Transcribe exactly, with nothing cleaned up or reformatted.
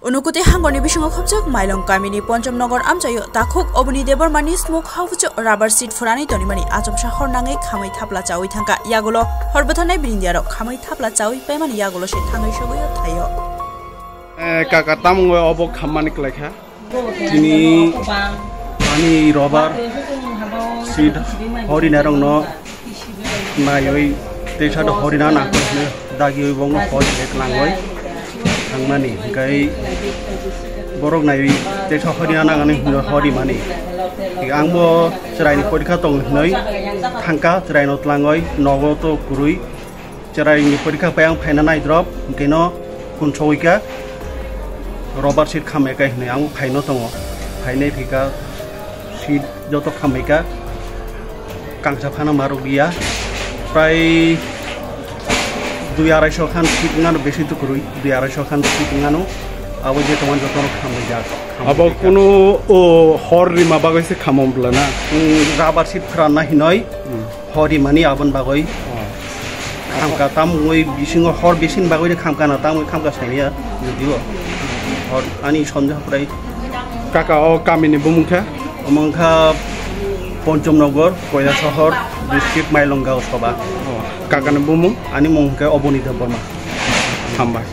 Unukoti hangoni bisingo khopjak Mailong kamini Ponchom Nogor amchaio takhuk Oboni Debbarmani smoke house-o rubber sheet phurani tonimani achomsa hor nangwi khamwi thapla chawi thangkha. Yagulo hor bwtharnai birindiarok khamwi thapla chawi paimani yagulo se thangwi sogwi o thaio. Eh, kaka, tamungwi obo khammani kwlaikha? Tini ani rubber sheet horinarokno naiwi teisa do horina nangkhe hwnwi dagiwi bongno hor se klangwi thangmani, hwnkhe borok naiwi teisa horina nangani hwnwi horimani. Angbo chwraini porikha tongo hwnwi thangkha, chwraino tlangwi nogo to kwrwi. Chwraini porikha pai ang phaina naidrop, hwnkhe no khun sogwi kha, rubber sheet khamya khe hinwi ang phaino tongo. Phainai phika sheet joto khamwi kha, kangsa phano marok ya. Prai dui arai so khan sheet wngano, besi tukurwi dui arai so khan sheet wngano. Abo je tongmani jotono khamwi jak. Abo kunu o hor rima bagwi se khamom bwla na? Mm, rubber sheet phranna hinoi. Hor rimani aboni bagwi khamkha, tamungwi bisingo hor bisini bagwi khamkha na, tamungwi khamkha saiya video. Hor ani sonjo haprai. Kaka, o kamini bumung khe? Omo wngkha Ponchom Nogor, Koilasohor district, Mailong Gaon Sabha. O, kakani bumung? Ani mung khe Oboni Debbarma. Hambai.